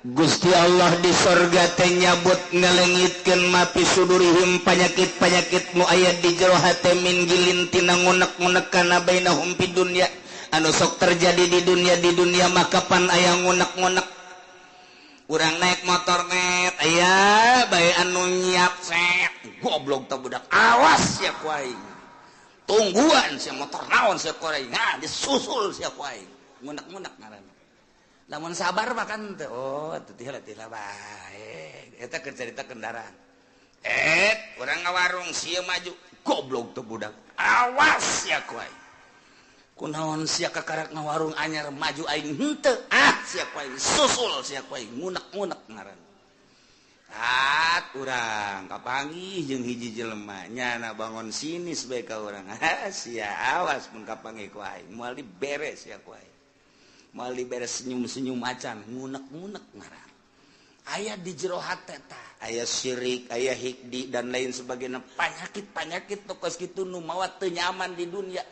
Gusti Allah di sorga teh nyabut ngalengitkeun mapi sudurihim panyakit-panyakit nu aya di jero hate min gilin tina ngunek-ngunek kana bainahum fid dunya anu sok terjadi di dunia maka pan aya ngunek-ngunek. Urang naik motor net aya bae anu nyiap set goblok teh budak awas sia ku aing tungguan sia motor naon sia ku aing nah disusul sia ku aing ngunek-ngunek ngaranna. Lamun sabar mah kan teh oh teh teh bae eta keur carita kendaraan urang ngawarung sia maju goblok teh budak awas sia ku aing kunaon sia kakarak ngawarung anyar maju aing henteu ah sia ku aing susul sia ku aing ngunek-ngunek ngaranna. At urang kapanggih jeung hiji jelema nyana bangon sinis bae ka urang ah sia awas mun kapanggih ku aing moal diberes sia ku aing moal diberes senyum-senyum acan ngunek-ngunek ngaranna. Aya di jero hate tah aya syirik aya hikdi dan lain sebagainya panyakit-panyakit tokos kitu nu mawa teu nyaman di dunia.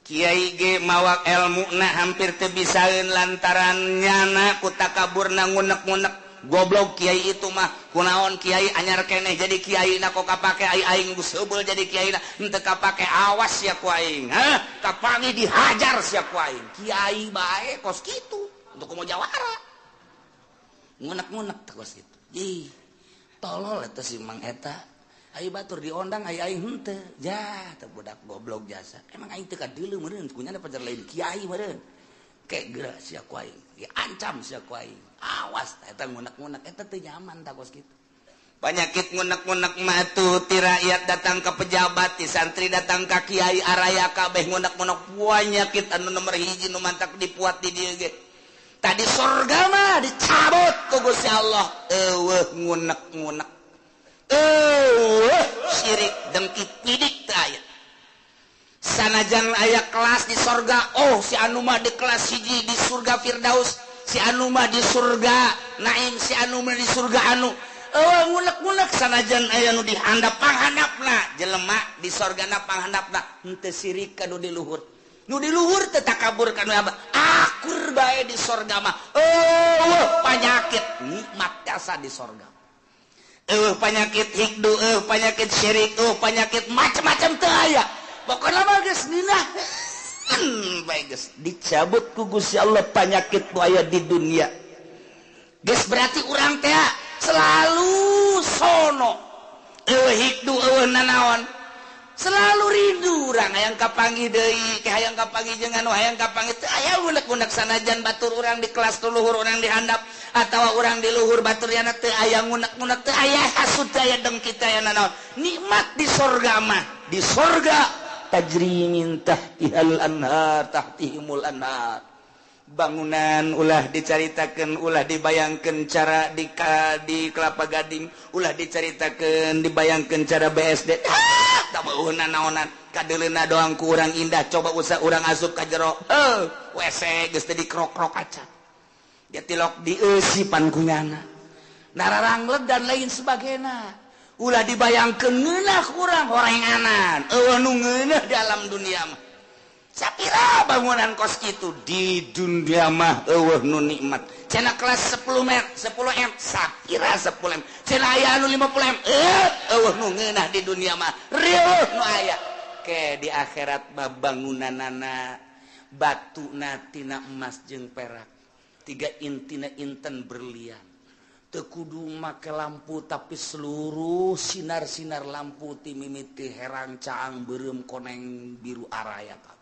Kiai ge mawa elmuna hampir teu bisaeun lantaran nyana ku takaburna ngunek-ngunek goblok kiai itu mah kunaon kiai anyar keneh jadi kiai na kok kapake aing geus heubeul jadi kiai na henteu kapake awas sia ku aing hah kapangi dihajar sia ku aing kiai bae kos kitu untuk komo jawara ngunek-ngunek teh kos kitu ih Tolol eta si Mang eta. Ayo batur diondang ayo aing henteu. Ja, teu budak goblok jasa. Emang aing teu kadeuleu meureun, kunyana pajar lain kiai meureun. Kayak geura sia ku aing. Diancam sia ku aing. Awas eta ngunek-ngunek eta teu nyaman tah kos kitu. Penyakit ngunek-ngunek matu ti rakyat datang ke pejabat, ti santri datang ka kiai, araya kabeh ngunek-ngunek. Penyakit anu nomor hiji nu mantak dipuat di dieu ge. Tadi surga mah dicabut ku Gusti Allah. Eueuh ngunek-ngunek. Eueuh syirik dengki pidik teu aya. Sanajan aya kelas di sorga, oh si anu mah di kelas hiji di surga Firdaus, si anu mah di surga Naim, si anu mah di surga anu. Eueuh ngunek-ngunek sanajan aya nu dihandap panghandapna, jelema di sorgana panghandapna henteu sirik ka nu di luhur. Nu di luhur teu takabur ka nu abah. Akur bae di sorga mah. Eueuh panyakit nikmat jasa di sorga. Eueuh panyakit hikdu, eueuh panyakit syirik, eueuh panyakit macam-macam teu aya. Pokokna mah geus nginah. Bae geus dicabut ku Gusti Allah panyakit nu aya di dunia. Geus berarti urang teh selalu sono. Eueuh hikdu, eueuh nanaon. Selalu rindu urang hayang kapanggih deui, ke hayang kapanggih jeung anu hayang kapanggih teu aya ngunek-ngunek sanajan batur urang di kelas luhur urang di handap atawa urang di luhur batur yana teu aya ngunek-ngunek, teu aya hasud, teu aya dengki, teu aya nanaon. Nikmat di sorga mah, di sorga tajri min tahtihal anhar, tahtihimul anhar. Bangunan ulah dicaritakeun, ulah dibayangkeun cara di Kelapa Gading, ulah dicaritakeun dibayangkeun cara BSD. Tak beuh naonan, kadeuleuna doang ku urang indah, coba usah urang asup ka jero. WC geus teh dikrok-krok acan. Dia tilok dieusipan ku nyana. Nararangleg dan lain sebagainya. Ulah dibayangkeun ngeunah urang horenganan. Eueuh nu ngeunah di alam dunia mah. Sapira bangunan kos kitu di dunia mah eueuh nu nikmat. Cenah kelas 10 m, 10 m, sapira 10 m. Cenah aya anu 50 m. Eueuh nu ngeunah di dunia mah. Rieuh nu aya. Ke di akhirat mah bangunanana batuna tina emas jeung perak. Tiga intina inten berlian. Teu kudu make lampu tapi seluruh sinar-sinar lampu ti mimiti herang caang beureum koneng biru araya.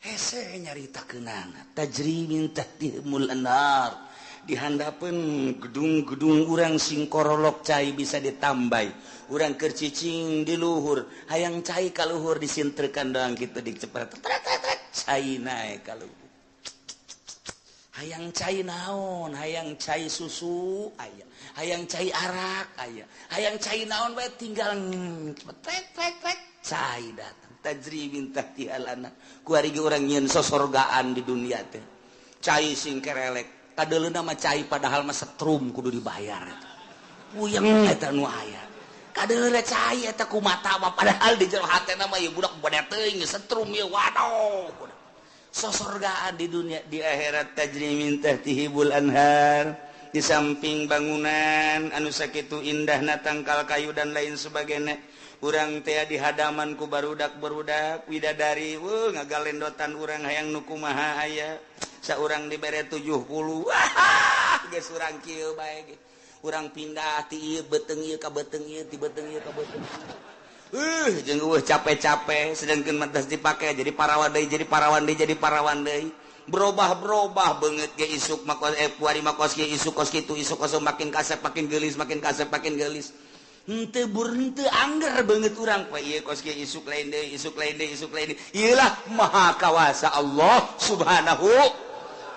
Hese nyarita kenana tajri min tahtihimul anhar. Di handapeun gedung-gedung urang sing korolok cai bisa ditambai. Urang keur cicing di luhur, hayang cai ka luhur disintrekan doang kitu dicepret. Cai naek ka luhur. Hayang cai naon, hayang cai susu aya, hayang cai arak aya, hayang cai naon bae tinggal cepet trek trek cai datang. Tajri min tahtihal anhar. Kuari ge urang nyieun sosorgaan di dunia teh. Cai sing kerelek, kadeuleuna mah cai padahal mah setrum kudu dibayar eta. Puyeng eta nu aya. Kadeuleuna cai eta ku mata mah padahal di jero hatena mah ieu budak bade teuing setrum ieu waduh. Sosorgaan di dunia, di akhirat tajri min tahtihimul anhar. Di samping bangunan anu sakitu indahna tangkal kayu dan lain sebagainya. Urang teh di hadaman ku barudak-barudak widadari, weuh ngagalendotan urang hayang nu kumaha aya. Saurang dibere 70. Wah, geus urang kieu bae ge. Urang pindah ti ieu beuteung ieu ka beuteung ieu, ti beuteung ieu ka beuteung. Jeung eueuh capek-capek sedangkeun mah geus dipake jadi parawan deui, jadi parawan deui, jadi parawan deui. Berubah-berubah beungeut ge isuk mah kos puari mah kos kieu, isuk kos kitu, isuk kos makin kasep makin geulis, makin kasep makin geulis. Henteu bur henteu angger beungeut urang poe ieu kos kieu isuk lain deui, isuk lain deui, isuk lain deui. Ieu lah maha kawasa Allah Subhanahu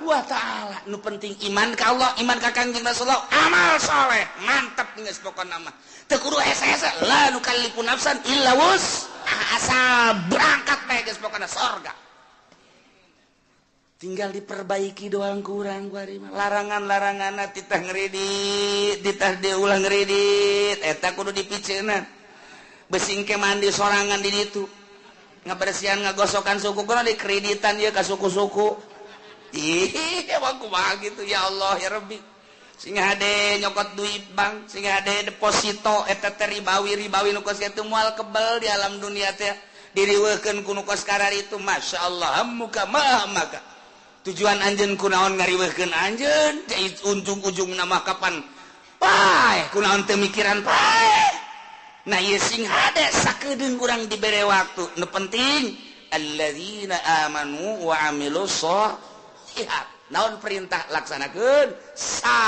wa ta'ala. Nu penting iman ka Allah, iman ka Kangjeng Rasulullah, amal soleh, mantep geus pokona mah. Teu kudu hese-hese, la nukallifu nafsan illa wus. Asal berangkat bae geus pokona sorga. Tinggal diperbaiki doang kurang kuari mah. Larangan-laranganna titah ngredit, titah diulah ngredit, eta kudu dipiceunan. Besing ke mandi sorangan di ditu. Ngabersihan ngagosokan suku kudu dikreditan ieu ka suku-suku. Ih, emang kumaha gitu ya Allah ya Rabbi. Sing hade nyokot duit bank, sing hade deposito eta teh ribawi-ribawi nu kos kitu moal kebel di alam dunia teh. Diriweuhkeun ku nu kos kararitu masyaallah muka maha maka. Tujuan anjeun kunaon ngariweuhkeun anjeun, ujung-ujung nama kapan Paeh kunaon teu mikiran paeh. Nah ieu sing hade sakedeung urang dibere waktu. Nu penting alladzina amanu wa amilus sholihat. Naon perintah laksanakeun sa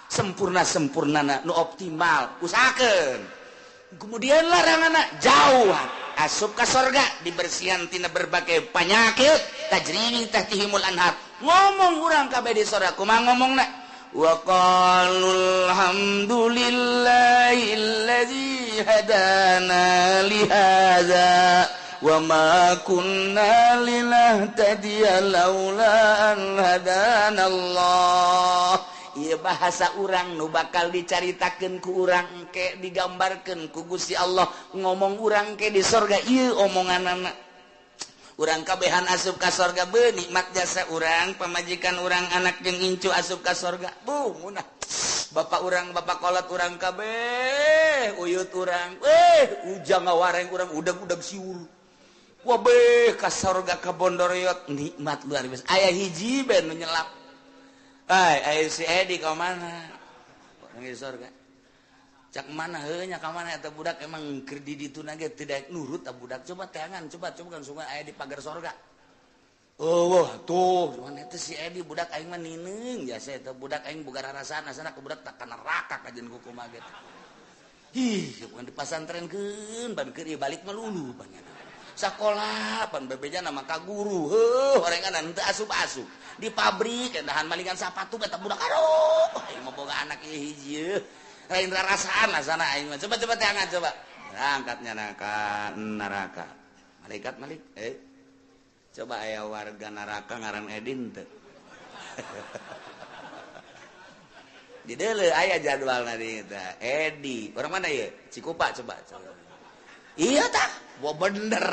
sempurna-sempurnana nu optimal usahakeun. Kemudian larangan jauh asup ka sorga dibersihan tina berbagai penyakit tajri min tahtihimul anhar. Ngomong urang kabeh di sorga kumaha ngomongna wa qalul hamdulillahillazi hadana li hadza wa ma kunna linahtadiya laula an hadana Allah. Ieu bahasa urang nu bakal dicaritakeun ku urang engke digambarkeun ku Gusti Allah ngomong urang ke di sorga ieu omonganana. Urang kabehan asup ka sorga beuh nikmat jasa urang pamajikan urang anak jeung incu asup ka sorga buh munah bapak urang bapak kolot urang kabeh uyut urang ujang ngawareng urang udag-udag siur wabeh ka sorga ka bondoriot nikmat luar biasa aya hiji ben nu nyelap. Ay, ayo si Edi ka mana? Orang di sorga. Cak mana heuh nya ka mana eta budak emang keur di ditu na ge tidak nurut ta budak. Coba teangan, coba coba kan sungai aya di pagar sorga. Oh, wah, tuh, cuman eta si Edi budak aing mah nineung jasa eta budak aing boga rarasaan asana ku budak tak ka neraka kajeun ku kumaha ge. Ih, bukan dipasantrenkeun ban keur ieu balik mah lulu panjana. Sakola pan bebejana mah ka guru, heuh orengan teu asup-asup. Di pabrik dahan malingan sapatu eta budak aduh aing mah boga anak ieu hiji lain rarasaan asana aing mah. Coba coba teangan coba. Berangkatnya ka neraka. Malaikat malik coba aya warga neraka ngaran Edin teu. Di deuleu aya jadwalna di eta. Edi, orang mana ieu? Cikupa coba. Iya tah, wah bener.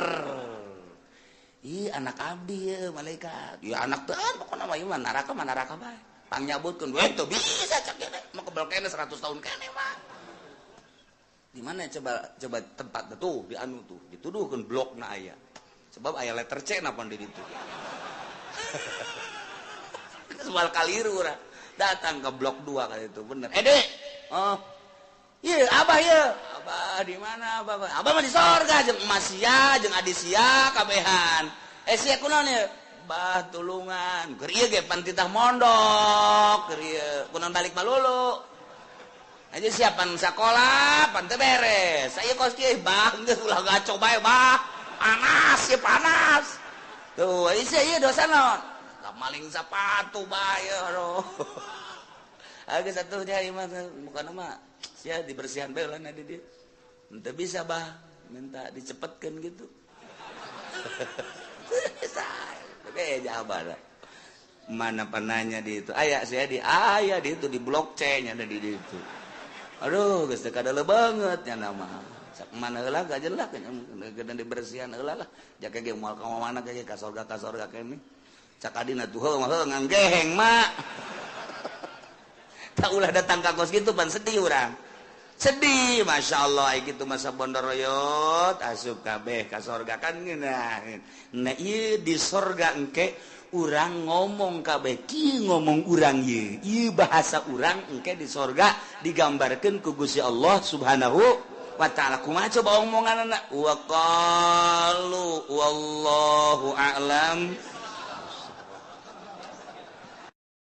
Ih anak abdi ya malaikat. Ya anak teh pokona mah ieu mah neraka bae. Pangnyabutkeun we teu bisa cak ge mah kebel keneh 100 tahun keneh mah. Di mana coba coba tempat tuh di anu tuh dituduhkeun blokna aya. Sebab aya letter C na pan di ditu. Soal kaliru urang. Datang ke blok 2 kali itu bener. Dek. Oh. Iya, abah ieu. Abah di mana abah? Abah mah di sorga jeung emas sia, jeung adi sia kabehan. Sia kunaon ieu? Bah tulungan. Keur ieu ge pan titah mondok, keur ieu kunaon balik malulu. Aja siapan sakola, pan teu beres. Aya kos kieu bah geus ulah gaco bae bah. Panas ieu panas. Tuh, sia ieu dosa naon? Maling sapatu bae aduh. Geus atuh nya ieu mah bukan mah sia dibersihan bae lah di dieu. Henteu bisa bah, minta dicepetkeun gitu. Bisa. Beja abah. Mana penanya di itu? Aya sia di aya di itu di blok C nya ada di ditu. Aduh, geus teu kadele banget nya nama. Sak mana heula gajelak nya dibersihan heula lah. Jake ge moal ka mana ge ka sorga keneh. Cak adina tuh heuh mah heuh nganggeheng mak. Tak ulah datang ka kos kitu pan sedih urang. Sedih, Masya Allah, ai kitu masa bondoroyot asup kabeh ka sorga kan ngeunah. Nah ieu di sorga engke urang ngomong kabeh kieu ngomong urang ieu. Ieu bahasa urang engke di sorga digambarkeun ku Gusti Allah Subhanahu wa ta'ala. Kumaha coba omonganna? Wa qalu wallahu a'lam.